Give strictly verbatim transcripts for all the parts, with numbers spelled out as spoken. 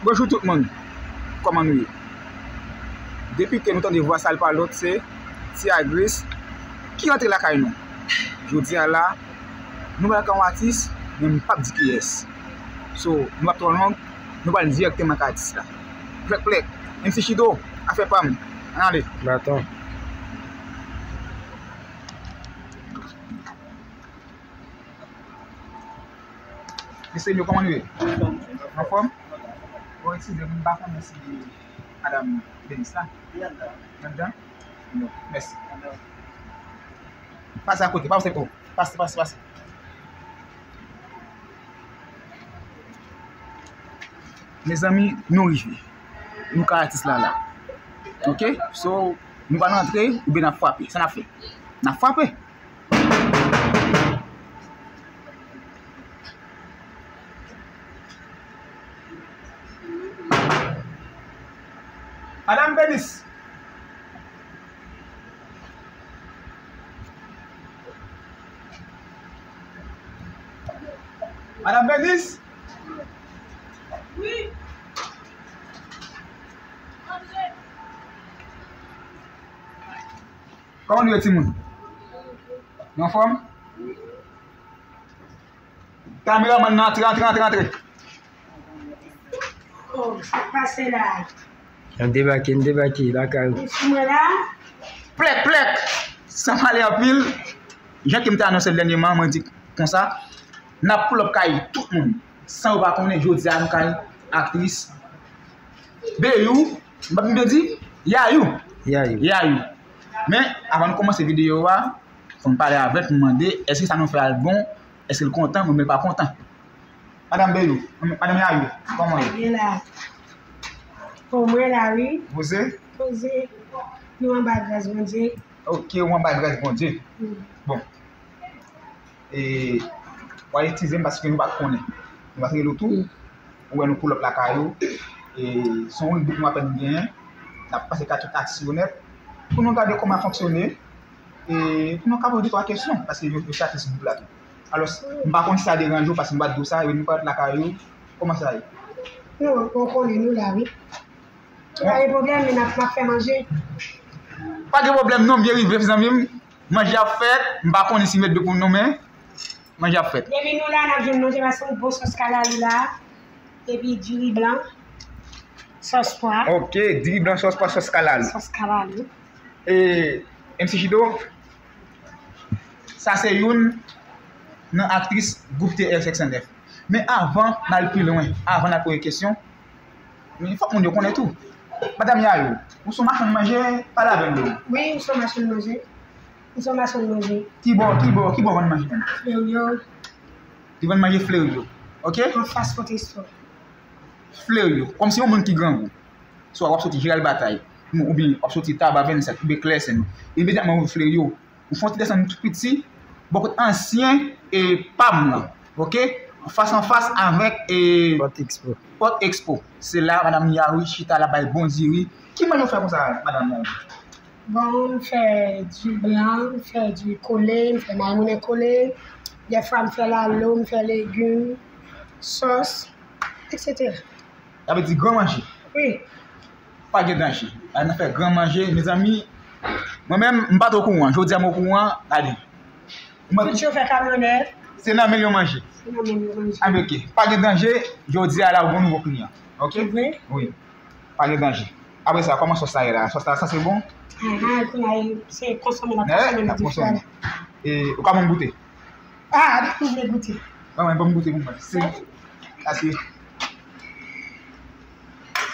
Bonjou tout moun, kòman nou ye? Depi ke nou tande vwa sa, l pa lòt, se Ti Agris ki rantre lakay nou. Jodi a la, nou pral ka yon atis, men m p ap di kiyès. So, nou p ap twò long, nou pral dirèkteman ak atis la. Plèk, plèk, M C Chido, afè pa m, ann ale. Baton. Mesye yo, kòman nou ye? Anfòm? Bon, eskize m, m pa konnen si madanm Denis la. Li anndan? Li anndan? Bon, mèsi. Pase akote, pase, oh, pase, pase, pase. Mezanmi, nou rive. Nou ka atis la la. Ok? So, nou pral rantre oubyen n ap frape? Sa n ap fè? N ap frape. Madanm Denis. Madanm Denis. Wi. Kòman nou ye, timoun? Nou anfòm? Kameramann nan, antre, antre, antre, antre. Oh, sa k pase la? N debake, n debake lakay ou. Ou sou mwen la? Plèk, plèk! San pale anpil, jan ke m te anonse l dènyèman, mwen di konsa, n ap pull up kay tout moun. San yo pa konnen, jodi a nou kay aktris Beyou, m pa byen di? Yayou. Yayou. Yayou. Men, avan nou kòmanse videyo a, fò m pale avè l pou m mande, èske sa nou fè a bon? Èske l kontan? Oubyen l pa kontan? Madanm Beyou, madanm Yayou, kòman w ye? Mwen la. Bon, mwen la, wi. Poze? Poze. Nou anba gras Bondye. Ok, ou anba gras Bondye. Wi. Bon. E, w a eskize m paske nou pa t konnen. Nou pa t rele w tou. Wi. Ou wè nou pull up lakay ou. E, se yon bout nou apèn genyen. N ap pase kat tout aksiyonè. Pou nou gade kòman l fonksyone. E, pou nou ka poze de twa kesyon. Paske yo, yo chak se gwoup la tou. Alò, m pa konn si sa deranje w, paske m pa t di w sa, epi nou parèt lakay ou. Kòman sa ye? Non, ou konnen nou la, wi. Nou pa gen pwoblèm, men n ap, n ap fè manje. Pa gen pwoblèm non, byen rive, zanmi m. Manje ap fèt, m pa konnen si m met de pou nou, men manje ap fèt. Depi nou la, n ap jwenn manje, paske yon bon sòs kalalou la, epi diri blan, sòs pwa. Ok, diri blan, sòs pwa, sòs kalalou. Sòs kalalou. E, M C Chido, sa se youn nan aktris gwoup T R senk san nèf. Men avan n al pi lwen, avan n al poze kesyon, men fòk moun yo konnen tou. Madanm Yayou, ou se yon machann manje, pale avè m non. Wi, m se yon machann manje. M se yon machann manje. Ki bò, ki bò, ki bò vann manje menm? Fleuryo. Li vann manje Fleuryo. Ok? Anfas Fort Expo. Fleuryo. Kòmsi yon moun ki grangou. Swa w ap soti Jeral Batay, oubyen w ap soti Taba vennsèt, oubyen Klèsen. Imedyatman ou Fleuryo. Ou fè yon ti desann tou piti, bò kot ansyen, e, pam nan, ok? Fas an fas avèk, e, Port Expo. Port Expo. Se la madanm Yayou chita la bay bon diri. Ki manje w fè konsa, madanm Yayou? Bon, m fè diri blan, m fè diri kole, m fè mayi moulen kole. Dèfwa m fè lalo, m fè legim, sòs, etsetera. Sa vle di gran manje. Wi. Pa gen danje. Ann fè gran manje, mezanmi. Mwen menm, m pa t okouran. Jodi a m okouran, gade. Tout chofè kamyonèt. Se nan men yo manje. Se nan men yo manje. Ah, ok. Pa gen danje, jodi a la ou gon nouvo kliyan. Ok? Wi. Pa gen danje. Apre sa, kòman sòs la ye la? Sòs la, sa se bon? Aha, kounye a, se konsome l ap konsome l. E, ou ka ban m goute? Ah, dakò, m vle goute. Ban mwen, ban m goute pou mwen. Se, ase.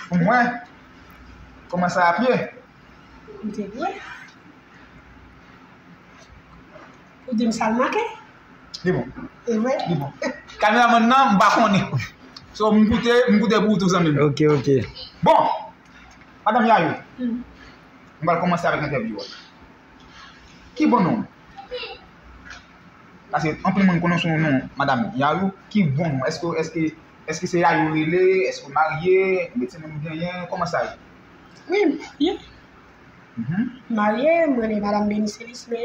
Pou mwen, kòman sa ap ye? Goute, wi. Ou di m sa l manke? Li bon. E vre? Li bon. Kameramann nan, m pa konnen. So, m goute, m goute pou ou tou, zanmi m. Ok, ok. Bon, madanm Yayou, hmm, m pral kòmanse avèk entèvyou a. Ki bon non? Paske anpil moun konnen w sou non madanm Yayou. Ki bon non? Èske, èske, èske se Yayou rele? Èske w marye? Konbyen timoun ou genyen? Kòman sa ye? Wi, m marye. Mhm. Marye, m rele madanm Denis Elisme.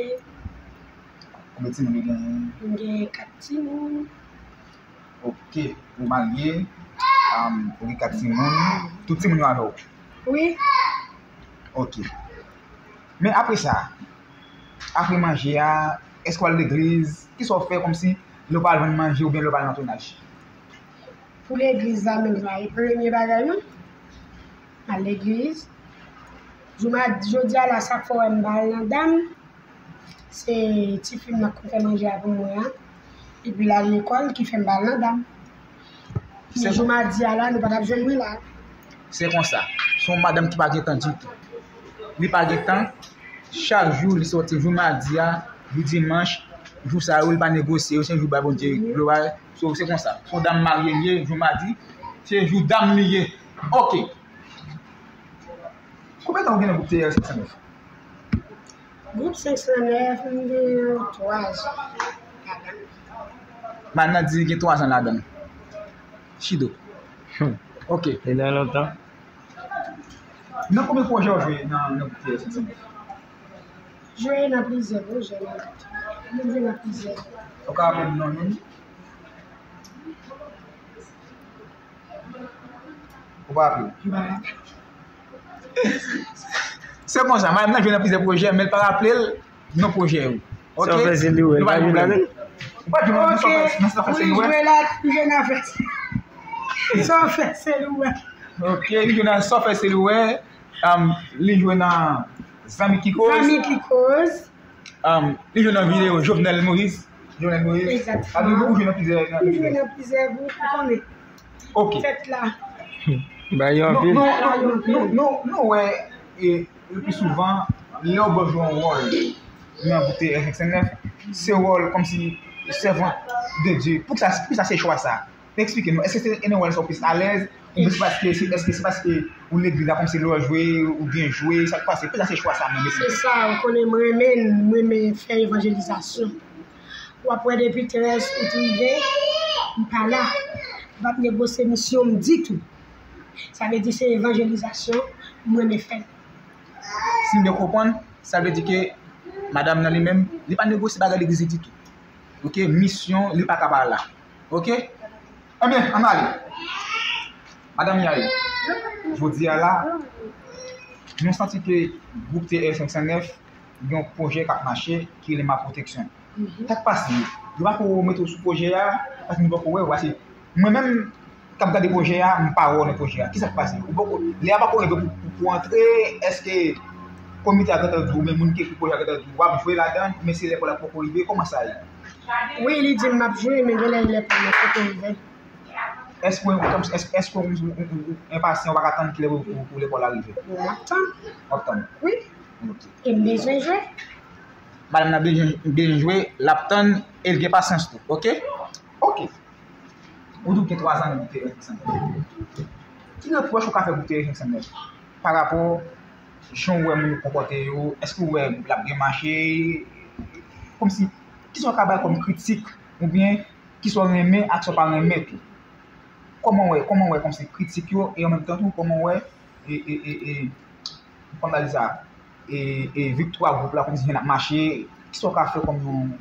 Konbyen timoun ou genyen? M gen kat timoun. Ok, ou marye. Ou gen kat timoun, tout timoun yo avè w? Wi. Ok. Men apre sa, apre manje a, èske w al legliz? Kisa w fè kòmsi lè w pa al vann manje oubyen lè w pa al nan tounaj? Pou legliz la menm sa, e premye bagay wi. M al legliz. Jou madi, jodi a la, sa k fè w wè m pa al nan dam, se tifi m nan k konn fè manje a pou mwen an. Epi l al lekòl ki fè m pa al nan dam. Men jou madi a la, nou pa t ap jwenn mwen la. Se konsa. Se yon madanm ki pa gen tan ditou. Li pa gen tan. Chak jou, li sòti jou madi a, jou dimanch, jou sa yo, li pa negosye yo, se jou bay Bondye glwa. So, se konsa. Se yon dam marye li ye, jou madi, se jou dam li ye. Ok. Konbyen tan ou gen nan gwoup T R senk san nèf? Gwoup senk san nèf, m gen twa zan ladan l. Madanm nan di li gen twa zan ladan l. Chido. Hmm. Ok. E nan lontan? Nan konbyen pwojè ou jwe nan, nan gwoup T R senk san nèf? Jwe nan plizyè pwojè, nan, m jwe nan plizyè. Ou ka raple m non youn? Ou pa raple? M pa raple. Se konsa, madanm nan jwe nan plizyè pwojè, men l pa raple l non pwojè yo. Ok? Sa w fè se li wè, l pa jwe ladan l. Ou pa jwe nan, nan sa w fè, nan sa w fè se li wè? Wi, jwe la, jwe nan fè. Sa w fè se li wè. Ok, li jwe nan sa w fè se li wè. Um, li jwe nan Zanmi ki koz. Zanmi ki koz. Um, li jwe nan videyo Jovenel Moïse. Jovenel Moïse. Egzakteman. Sa vle di ou jwe nan plizyè, nan plizyè. Li jwe nan plizyè gwoup, ou konnen. Ok. Tèt la. Ba yo anpil. Nou, nou, nou, nou, nou, nou wè, e, le pli souvan, lè w bezwen yon wòl nan gwoup T R senk san nèf, se wòl kòmsi sèvant de Dye. Poukisa, poukisa se chwa sa? Eksplike nou, èske se nan wòl sa w plis alèz, oubyen se paske, se, èske se paske ou legliz la, kòmsi lè w jwe, ou byen jwe, sa k pase? Poukisa se chwa sa menm? Se sa, ou konnen m renmen, m renmen fè evanjelizasyon. W ap wè depi trèz out rive, m pa la. M p ap negosye misyon m ditou. Sa vle di se evanjelizasyon m renmen fè. Si m byen konprann, sa vle di ke madanm nan li menm, li pa negosye bagay legliz li ditou. Ok, misyon, li pa ka pa la. Ok? Ebyen, ann ale. Madanm Yael, jodi a la, nou santi ke gwoup T R senk san nèf gen yon pwojè k ap mache ki rele Ma Protection. Sa k pase? Yo pako mete w sou pwojè a, paske nou pako wè w, paske mwen menm k ap gade pwojè a, m pa wè w nan pwojè a. Kisa k pase? Ou poko, lè a pako rive pou, pou, pou antre, èske komite a gentan di w, oubyen moun ki ekri pwojè a gentan di w, w ap jwe ladan l, men se lekòl la poko rive, kòman sa ye? Wi, li di m m ap jwe, men genlè lekòl la poko rive. Èske w, èske, èske w, w, w, w enpasyan, w pa ka tann kilè pou, pou, pou lekòl la rive? M ap tann. W ap tann? Wi. Ok. E m bezwen jwe. Madanm nan bezwen, bezwen jwe, l ap tann, e l gen pasyans tou, ok? Ok. Ou di w gen twa zan nan gwoup T R senk san nèf. Ki repwòch ou ka fè gwoup T R senk san nèf? Pa rapò jan w wè moun yo konpòte yo, èske w wè l ap byen mache? Kòmsi, kisa w ka bay kòm kritik, oubyen kisa w renmen ak sa w pa renmen tou? Kòman w wè, kòman w wè kòmsi kritik yo, e an menm tan tou, kòman w wè, e, e, e, e, kòman ta di sa, e, e viktwa gwoup la, kòmsi jan l ap mache, kisa w ka fè kòm yon,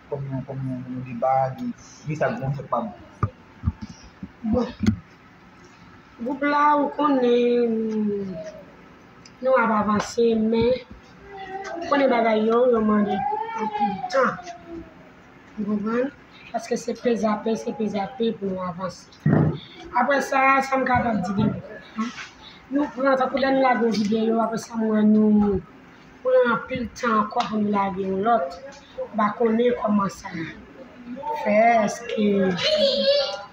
kòm yon, kòm yon, yon deba de, de sa gwoup sa pa bon? Bon, gwoup la, ou konnen, nou ap avanse, men, ou konnen bagay yo, yo mande anpil tan. Ou konprann? Paske se pezape, se pezape pou nou avanse. Apre sa, sa m kapab di de gwoup la, nou pran, tankou lè nou lage yon videyo, apre sa, m wè nou pran anpil tan ankò pou nou lage yon lòt. M pa konnen kòman sa fè, èske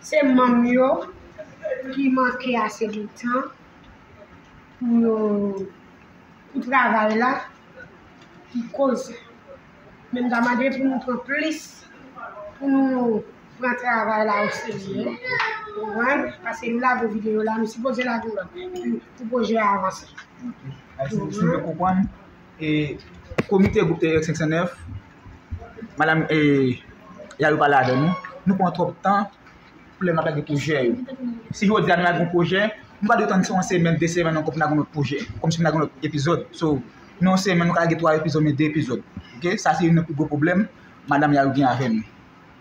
se manm yo ki manke ase de tan pou yo, pou travay la, ki koz. Men m ta mande pou nou pran plis, pou nou pran travay la oserye. Ou konprann? Paske nou lage yon videyo la, nou sipoze lage yon lòt pou, pou pwojè a avanse. Ok. Si, si m byen konprann, e, komite gwoup T R senk san nèf, madanm, e, Yayou pa ladan nou, nou pran twòp tan, pou lè n ap lage pwojè yo. Si jodi a nou lage yon pwojè, nou pa dwe tann se yon semèn, de semèn ankò pou n lage yon lòt pwojè, kòmsi pou n lage yon lòt epizòd. So, nan yon semèn, nou ka lage twa epizòd, men de epizòd. Ok? Sa se youn nan pi gwo pwoblèm madanm Yayou gen avè nou.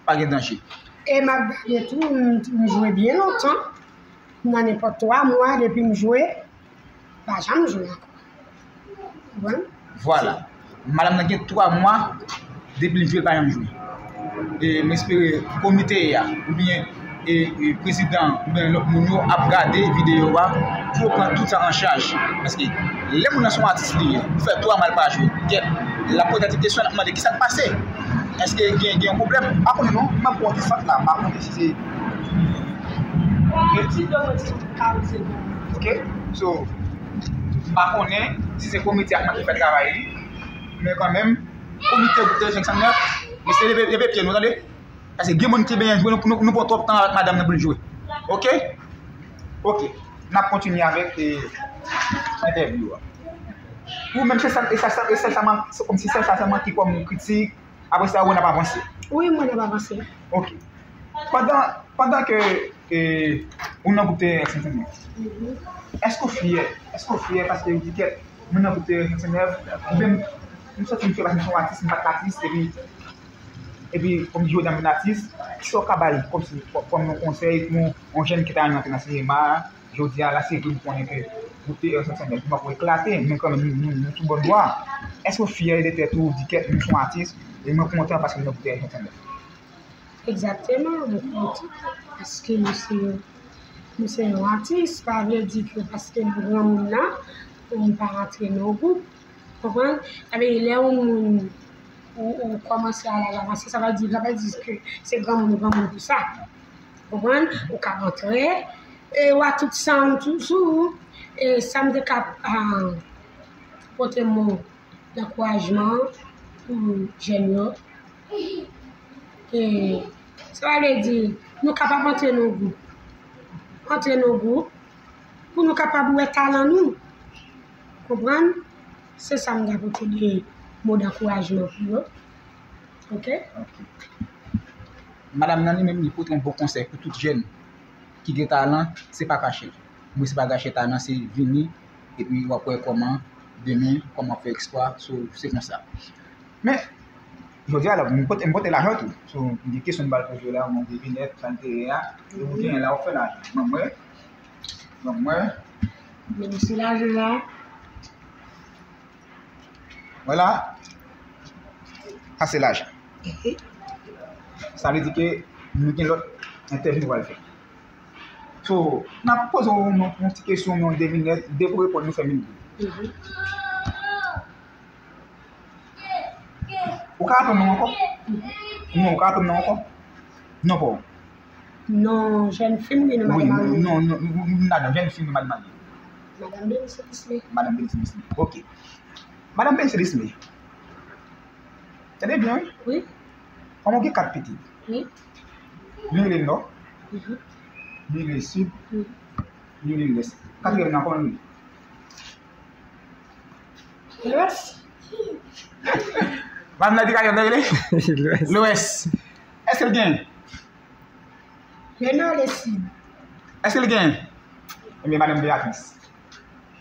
Pa gen danje. E m ap gade tou, m, m jwe byen lontan. Nan nenpòt twa mwa depi m jwe, m pa janm jwe ankò. Ou konprann? Vwala. Madanm nan gen twa mwa depi l jwe, l pa janm jwe. E m espere komite a, oubyen e, e prezidan, oubyen lòt moun yo ap gade videyo a pou yo pran tout sa an chaj. Paske lè moun nan se yon atis li ye, ou fè twa mwa l pa jwe, gèt, l ap poze tèt li kesyon, l ap mande kisa k pase. Èske gen, gen yon pwoblèm? M pa konnen non, m ap pran ti sant la, m pa konnen si se Ok, so, m pa konnen si se komite a k manke fè travay li, men kanmenm, komite Group de senk san nèf, mesye leve, leve pye nou, tande? Paske gen moun ki benyen jwe, nou, nou, nou pran twòp tan avèk madanm nan pou l jwe. Ok? Ok. N ap kontinye avèk, e, entèvyou a. Ou menm, se sèl, e sa, sa, e sèl sa man-, se kòmsi sèl sa sèlman ki kòm kritik, apre sa, ou wè n ap avanse. Wi, mwen ap avanse. Ok. Pandan, pandan ke, e, ou nan gwoup T R X senk san nèf, èske w fyè? Èske w fyè paske ou di kèt, mwen nan gwoup T R X senk san nèf, oubyen m santi m fyè paske m se yon atis, m pa t atis, epi, epi kòm jodi a m vin atis, kisa w ka bay kòmsi, kò-, kòm yon konsèy pou yon jèn ki ta renmen antre nan sinema a? Jodi a la, se vre, m konnen ke gwoup T R X senk san nèf, m poko eklate, men kanmenm, nou, nou, nou sou bòn vwa. Èske w fyè de tèt ou, di kèt, mwen se yon atis, e mwen kontan paske m nan gwoup T R X senk san nèf? Egzakteman, mwen kontan, paske nou se, nou se yon atis, pa vle di ke paske nou granmoun nan, nou pa rantre nan gwoup, konprann? Sa vle di, lè yon moun, ou, ou kòmanse a laj avanse, sa vle di, sa vle di ke se granmoun, granmoun pou sa. Konprann? Ou ka rantre, e w a tout san w toujou. E sa m te ka, ah, pote mo dankourajman pou jèn yo. E sa vle di, nou kapab antre nan gwoup. Antre nan gwoup pou nou kapab wè talan nou. Konprann? Se sa m ta pote de mo dankourajman pou yo. Ok? Ok. Madanm nan li menm, li pote yon bon konsèy pou tout jèn ki gen talan, se pa kache. Mwen, se pa gache talan, se vini, epi w ap wè kòman demen, kòman w ap fè eksplwa, so, se konsa. Men, jodi a la, m pote, m pote lajan tou. So, m gen kesyon m pral poze w la, mwen devinèt, sa n te ye a, e ou genyen la, w ap fè lajan. Ban mwen, ban mwen. Men se lajan la. Vwala. Sa se lajan. Sa vle di ke nou gen lòt entèvyou nou pral fè. So, n ap poze w yon, yon ti kesyon, yon devinèt, depi w reponn nou fè mil goud. Ou ka raple non ankò? Non, ou ka raple non ankò? Non, pa w. Non, jèn fi m oubyen non, wi, madanm Armel? Non, non, non, non, non, jèn fi m, madanm Armel. Madanm Benice Lisme. Madanm Benice Lisme. Ok. Madanm Benice Lisme. Tande byen, wi. Wi. Kòman w gen kat pitit? Wi. Youn rele Nò. Mhm. Youn rele Sid. Wi. Youn rele Lès. Katriyèm nan, kòman l rele? Lwès. Madanm nan di katriyèm nan rele? Lwès. Lwès. Èske l gen? Lè nò, lè sid. Èske l gen? Ebyen, madanm Beatrice.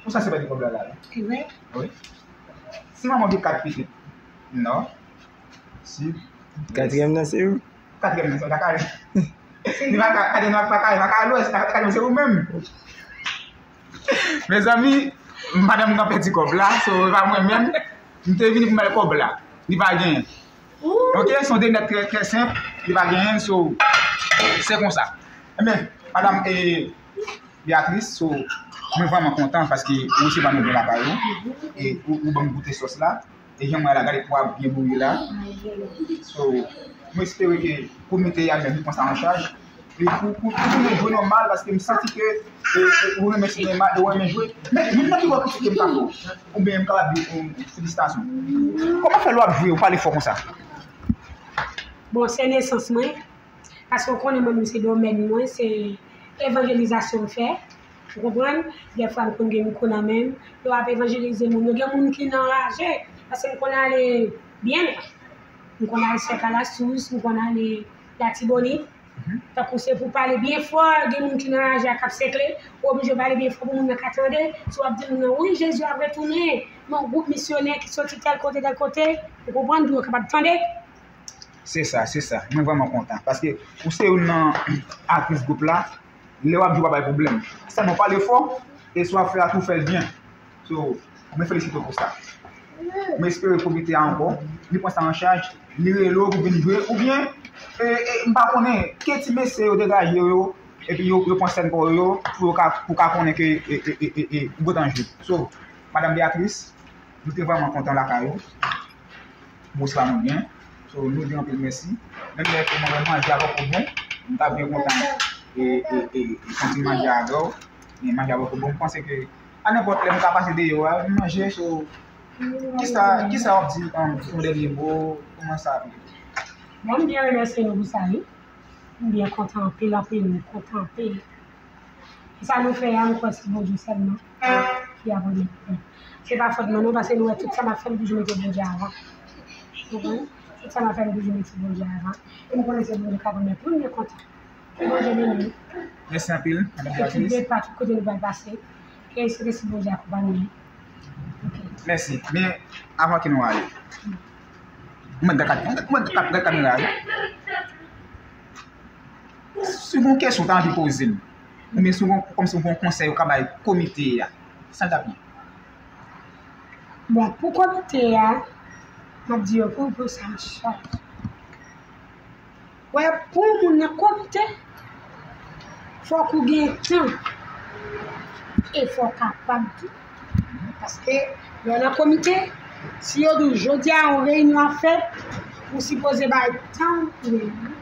Ou sanse pèdi kòb la la, wi. Ki vre? Wi. Si manman w gen kat pitit, nò, sid, katriyèm nan se ou. Katriyèm nan se ou, ta kare. Li pa ka, katriyèm nan pa kare, pa kare lwès, katriyèm se ou menm. Mezanmi, madanm nan pèdi kòb la, so e pa mwen menm, m te vini pou m bay kòb la. Li pa genyen. Ok, se yon devinèt trè, trè senp, li pa genyen, so, se konsa. Ebyen, madanm, e, Beatrice, so, mwen vrèman kontan paske ou resevwa nou byen lakay ou, e ou, ou ban m goute sòs la. E jan mwen la, gade pwa byen bouyi la. So, mwen espere ke komite a menm li pran sa an chaj. E pou, pou, pou tounen jwe nòmal, paske m santi ke, e, e, ou renmen sinema, e ou renmen jwe. Men, youn nan pi gwo kritik ke m ka fè w, oubyen m kapab di w, felisitasyon. Kòman fè lè w ap jwe, ou pale fò konsa? Bon, se nesans mwen. Paske w konnen mwen menm se domèn mwen, se evanjelizasyon m fè. Ou konprann? Dèfwa m konn gen mikwo nan men m. Lè w ap evanjelize moun yo, gen moun ki nan raje. Paske m konn ale byen lwen. M konn al Sèk a la Sous, m konn ale Latibonit. Tankou se pou pale byen fò, gen moun ki nan raje a k ap sekle, ou oblije pale byen fò pou moun nan ka tande. Si w ap di moun nan, wi, Jezi ap retounen, men gwoup misyonè ki soti tèl kote, tèl kote, ou konprann, pou yo kapab tande. Se sa, se sa. Mwen vrèman kontan. Paske ou se youn nan aktris gwoup la. Lè w ap jwe, w pa bay pwoblèm. Sèlman pale fò, e sa w ap fè a tou, fè l byen. So, mwen felisite w pou sa. Mwen espere komite a ankò, li pran sa an chaj, li rele w pou vin jwe, oubyen, e, e, m pa konnen, ke ti mesye yo degaje yo, epi yo, yo pran sèn pa yo, pou yo ka, pou ka konnen ke, e, e, e, e, e, ou gentan jwe. So, Madanm Beatrice, nou te vrèman kontan lakay ou. Bonswa, nou byen. So, nou di anpil mèsi. Menm lè ke mwen wè manje a poko bon, m ta byen kontan e, e, e, e kontinye manje avè w. Men manje a poko bon. M panse ke a nenpòt lè m ka pase deyò a, m manje. So, kisa, kisa w ap di, um, yon dènye mo, kòman sa ap ye? Bon, m byen remèsye nou pou sa, wi. M byen kontan anpil, anpil, m kontan anpil. E sa nou fè a, m kwè se Bondye sèlman ki ap remèt nou. Se pa fòt nou non, paske nou wè tout sa n ap fè, nou toujou mete Bondye avan. Ou konprann? Tout sa n ap fè, nou toujou mete Bondye avan. E m konnen se Bondye k ap remèt nou, m byen kontan. Ke Bondye beni nou. Mèsi anpil, Madanm Beatrice. E tout depa, tout kote nou pral pase, ke se resi Bondye akonpanye nou. Ok. Mèsi. Men, avan ke nou ale, mwen gad, mwen gad, gad kamera a, wi. Si w gen yon kesyon w ta anvi poze m, oubyen si w gen, kòmsi w gen yon konsèy ou ka bay komite a, sa l t ap ye? Bon, pou komite a, m ap di yo pou yo pran sa an chaj. Wè, pou yon moun nan komite, fòk ou gen tan e fò w kapab tou. Paske lè w nan komite, si yo di w jodi a yon reyinyon ap fèt, ou sipoze bay tan w pou reyinyon.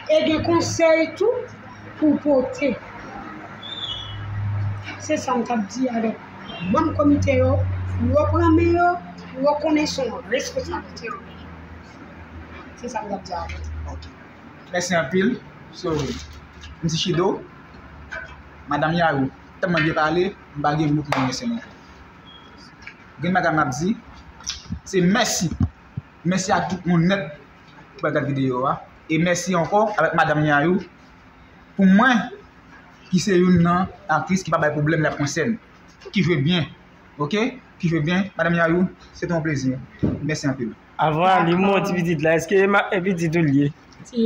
E gen konsèy tou pou w pote. Se sa m t ap di avèk manm komite yo, pou yo pran men yo, pou yo konnen se yon responsablite yo genyen. Se sa m t ap di avèk. Ok. Mèsi anpil. So, M C Shido, Madanm Yayou tèlman byen pale, m pa gen mo pou remèsye l ankò. Gen bagay m ap di, se mèsi. Mèsi a tout moun nèt ki pral gad videyo a. E mèsi ankò avèk Madanm Yayou. Pou mwen, ki se youn nan aktris ki pa bay pwoblèm lè ap pran sèn, ki jwe byen, ok? Ki jwe byen. Madanm Yayou, se te yon plezi. Mèsi anpil. Avan ale, m wè yon ti pitit la. Èske e ma-, e pitit ou l ye? Ti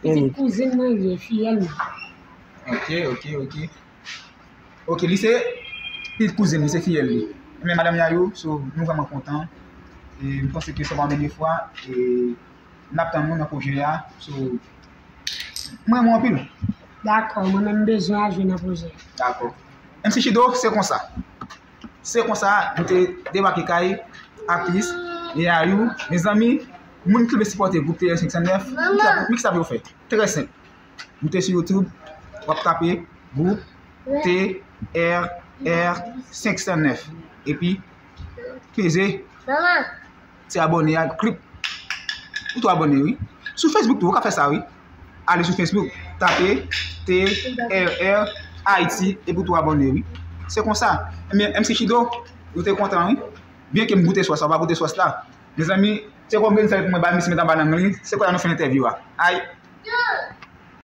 pitit kouzin mwen l ye, fiyèl mwen. Ok, ok, ok. Ok, li se pitit kouzin li, se fiyèl li. Men Madanm Yayou, so, nou vrèman kontan. E m panse ke se pa yon dènye fwa, e n ap tann nou nan pwojè a. So, mwen renmen w anpil. Dakò, mwen menm m bezwen a jwe nan pwojè a. Dakò. M C Shido, se konsa. Se konsa, nou te debake kay aktris Yayou. Mezanmi, moun ki vle sipòte gwoup T R senk san nèf, men kisa pou yo fè? Trè senp. Moute sou YouTube, w ap tape gwoup T R R senk san nèf. Epi, peze ti abòne a, klik. Ou tou abòne, wi. Sou Facebook tou, ou ka fè sa, wi. Ale sou Facebook, tape T R R Haiti, epi ou tou abòne, wi. Se konsa. Ebyen, M C Shido, nou te kontan, wi. Byenke m goute sòs la, ou pa goute sòs la. Mezanmi, se kòm grenn sèl pou mwen ba misye met anba lang li, se konsa nou fè entèvyou a. Ay!